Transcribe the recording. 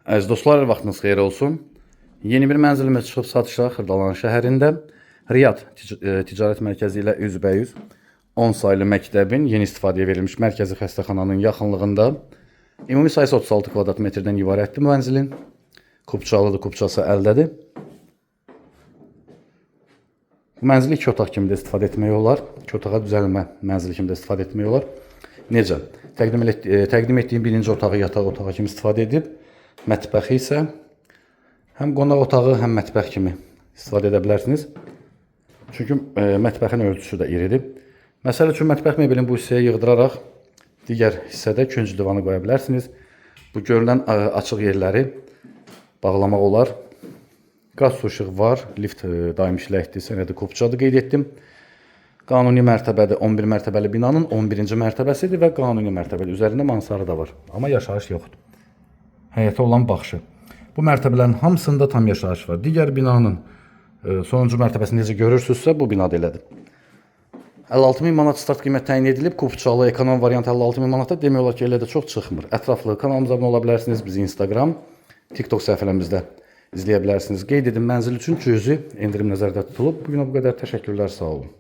Əziz dostlar, vaxtınız xeyir olsun. Yeni bir mənzilimiz çıxıb satışa Xırdalan şəhərində. Riyad Ticarət Mərkəzi ilə üzbəyüz 10 saylı məktəbin yeni istifadəyə verilmiş mərkəzi xəstəxananın yaxınlığında. Ümumi sayısı 36 kvadrat metrdən ibarətdir bu mənzilin. Kupçalıdır, kupçası əldədir. Bu mənzili iki otaq kimi də istifadə etmək olar. İki otağa düzəlmə mənzili kimi də istifadə etmək olar. Necə? Təqdim etdiyim birinci otağı yataq otağı kimi istifadə edib, mətbəxi isə həm qonaq otağı, həm mətbəx kimi istifadə edə bilərsiniz. Çünki mətbəxin ölçüsü də iridir. Məsəl üçün mətbəx mebelini bu hissəyə yığdıraraq digər hissədə künc divanı qoya bilərsiniz. Bu görünən açıq yerləri bağlamaq olar. Qaz, su, işıq var, lift daim işləkdir, sənədi kupçadır, qeyd etdim. Qanuni mərtəbədir, 11 mərtəbəli binanın 11-ci mərtəbəsidir və qanuni mərtəbədir. Üzərində mansarda da var, amma yaşayış yoxdur. Həyətə olan baxışı. Bu mərtəbələrin hamısında tam yaşayış var. Digər binanın sonuncu mərtəbəsini necə görürsünüzsə, bu binada elədir. 56 min manat start qiymət təyin edilib. Kupçalı ekonom variant 56 min manata, demək olar ki, elə də çox çıxmır. Ətraflı kanalımıza abunə ola bilərsiniz. Bizi Instagram, TikTok səhifələrimizdə izləyə bilərsiniz. Qeyd edim, mənzil üçün cüzi endirim nəzərdə tutulub. Bu günə bu qədər. Təşəkkürlər, sağ olun.